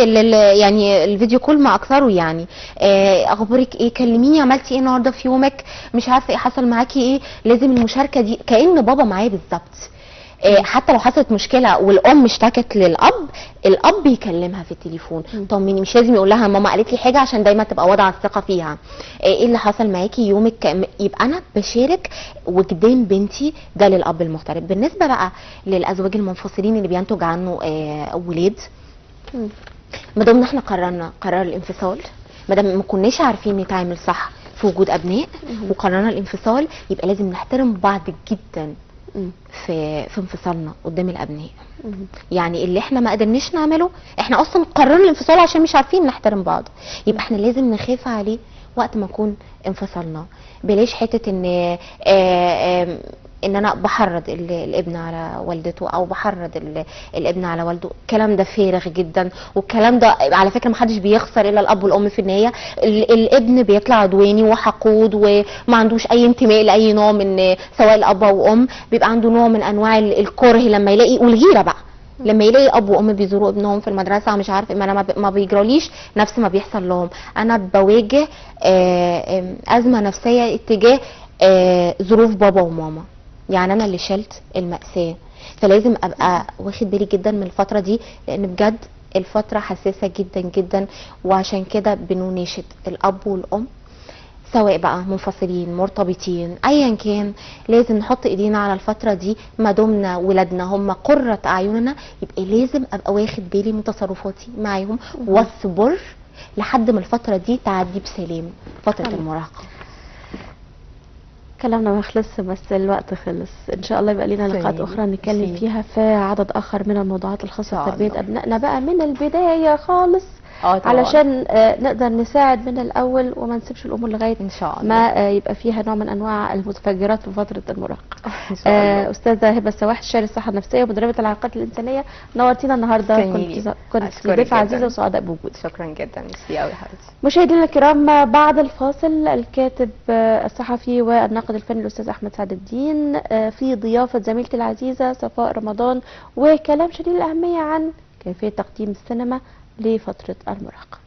S2: يعني ال video call ما اكثره يعني، اخبارك ايه، كلميني، عملتي ايه النهارده في يومك، مش عارفه ايه حصل معاكي ايه. لازم المشاركة دي كأن بابا معايا بالظبط. حتى لو حصلت مشكلة والام اشتكت للاب، الاب يكلمها في التليفون، طمني، مش لازم يقول لها ماما قالت لي حاجة، عشان دايما تبقى واضعه الثقة فيها. ايه اللي حصل معاكي يومك، يبقى انا بشارك وجدان بنتي. ده للاب المغترب. بالنسبة بقى للازواج المنفصلين اللي بينتج عنه ولاد، ما دام احنا قررنا قرار الانفصال، ما دام ما كناش عارفين نتعامل صح في وجود ابناء وقررنا الانفصال، يبقى لازم نحترم بعض جدا في انفصالنا قدام الابناء. يعني اللي احنا ما قدرناش نعمله، احنا اصلا قررنا الانفصال عشان مش عارفين نحترم بعض، يبقى احنا لازم نخاف عليه وقت ما نكون انفصلنا. بلاش حتة ان ان انا بحرض الابن على والدته او بحرض الابن على والده، الكلام ده فارغ جدا. والكلام ده على فكرة محدش بيخسر الا الاب والام في النهاية. الابن بيطلع عدواني وحقود وما عندوش اي انتماء لاي نوع من، سواء الاب او ام، بيبقى عنده نوع من انواع الكره لما يلاقي، والغيرة بقى لما يلاقي اب وام بيزوروا ابنهم في المدرسة، مش عارف ما انا ما بيجراليش نفس ما بيحصل لهم. انا بواجه ازمة نفسية اتجاه ظروف بابا وماما، يعني انا اللي شلت المأساة، فلازم ابقى واخد بالي جدا من الفترة دي، لان بجد الفترة حساسة جدا جدا. وعشان كده بنناشد الاب والام، سواء بقى منفصلين مرتبطين ايا كان، لازم نحط ايدينا على الفترة دي. ما دمنا ولادنا هم قرة اعيننا، يبقى لازم ابقى واخد بالي من تصرفاتي معاهم واصبر لحد ما الفترة دي تعدي بسلام، فترة المراهقة.
S1: كلامنا ما خلصش بس الوقت خلص. ان شاء الله يبقى لنا لقاءات اخرى نتكلم فيها في عدد اخر من الموضوعات الخاصة بتربيه ابنائنا بقى من البداية خالص، علشان نقدر نساعد من الاول وما نسيبش الامور لغاية
S2: ان شاء الله
S1: ما يبقى فيها نوع من انواع المتفجرات في فترة المراهقة. استاذه هبه السواح، استشاري الصحة النفسية ومدربه العلاقات الانسانية، نورتينا النهارده، كنت ضيفه عزيزه وسعداء بوجودك.
S2: شكرا جدا، ميرسي قوي حبيبتي.
S1: مشاهدينا الكرام، بعد الفاصل الكاتب الصحفي والناقد الفني الاستاذ احمد سعد الدين في ضيافة زميلتي العزيزة صفاء رمضان، وكلام شديد الاهمية عن كيفية تقديم السينما لفترة المراهقة.